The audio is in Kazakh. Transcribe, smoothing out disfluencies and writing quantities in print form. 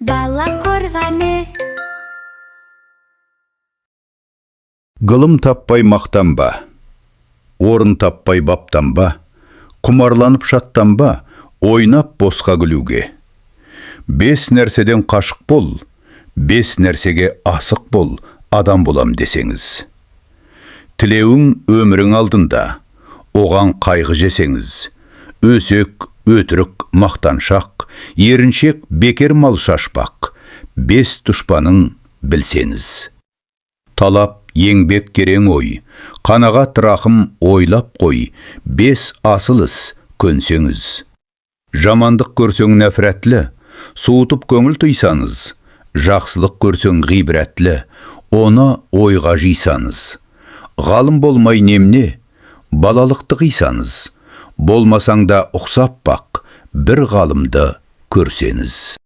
Бала қорғаны. Ғылым таппай мақтанба, орын таппай баптанба, құмарланып шаттанба, ойнап босқа күлуге. Бес нәрседен қашық бол, бес нәрсеге асық бол, адам болам десеңіз. Тілеуің өмірің алдында, оған қайғы жесеңіз. Өсек, өтірік, мақтаншақ, еріншек, бекер мал шашпақ, бес дұшпаның білсеңіз. Талап, еңбек, керең ой, қанағат, рахым ойлап қой, бес асыл іс көнсеңіз. Жамандық көрсең нәфрәтлі, суытып көңіл тыйсаңыз, жақсылық көрсең ғибрәтлі, оны ойға жисаңыз. Ғалым болмай немне, балалықты қисаңыз, болмасаң да ұқсап бақ, бір ғалымды көрсеңіз.